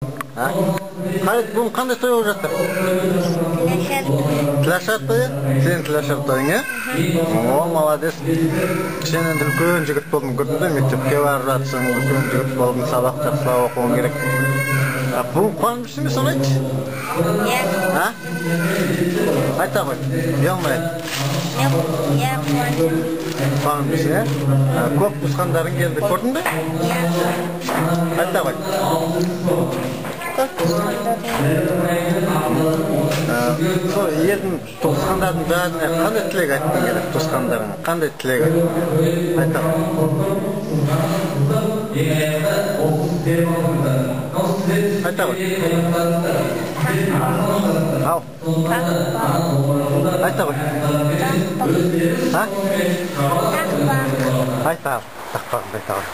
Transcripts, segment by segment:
Бүгін қандай той болып жатыр? Тілашар тойы? Сен тілашар тойың, е? О, молодец. Сен енді үлкен жігіт болдың, көрдің бе? Мектепке барып жатсың, үлкен жігіт болдың, сабақ жақсылап оқуың керек. Бүгін қуаныштысың ба, соны айтшы? Иә. А? Айта ғой, ұялмай айт. Иә, қуаныштымын. Қуаныштысың, е? Көп туысқандарың келді, көрдің бе? Иә. Айта ғой. Көп туысқандарым. Сол елдің туысқандардың бәріне қандай тілек айтқың келеді, туысқандарыңа? Қандай тілек айтқың келеді? Айта ғой. Айта ғой. Ау. Айта ғой. А? Тақпақ. Айта ал. Тақпағыңды айта ғой.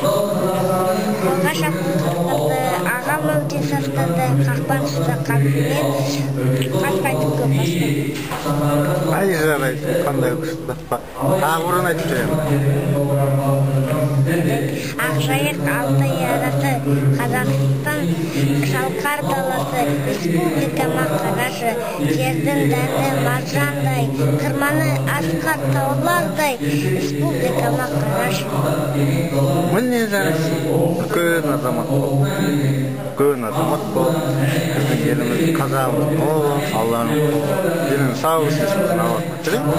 Қолға шапқын қырқырды, ағам әбден сақтады, қақпан түсті қамшымен, қас қайтып көп басты. Ай, жарайсың, қандай күшті тақпақ. Тағы бірін айтып жібер. Ақжайық Алтай арасы, Қазақстан шалқар даласы, республикама қарашы, жердің дәні маржандай, қырманы асқар таулардай, республикама қарашы. Міне, жарайсың. Үлкен азамат бол. Үлкен азамат бол. Біздің еліміз, қазағымыз бол, Алланың денің сау болсын, алла тілеймін.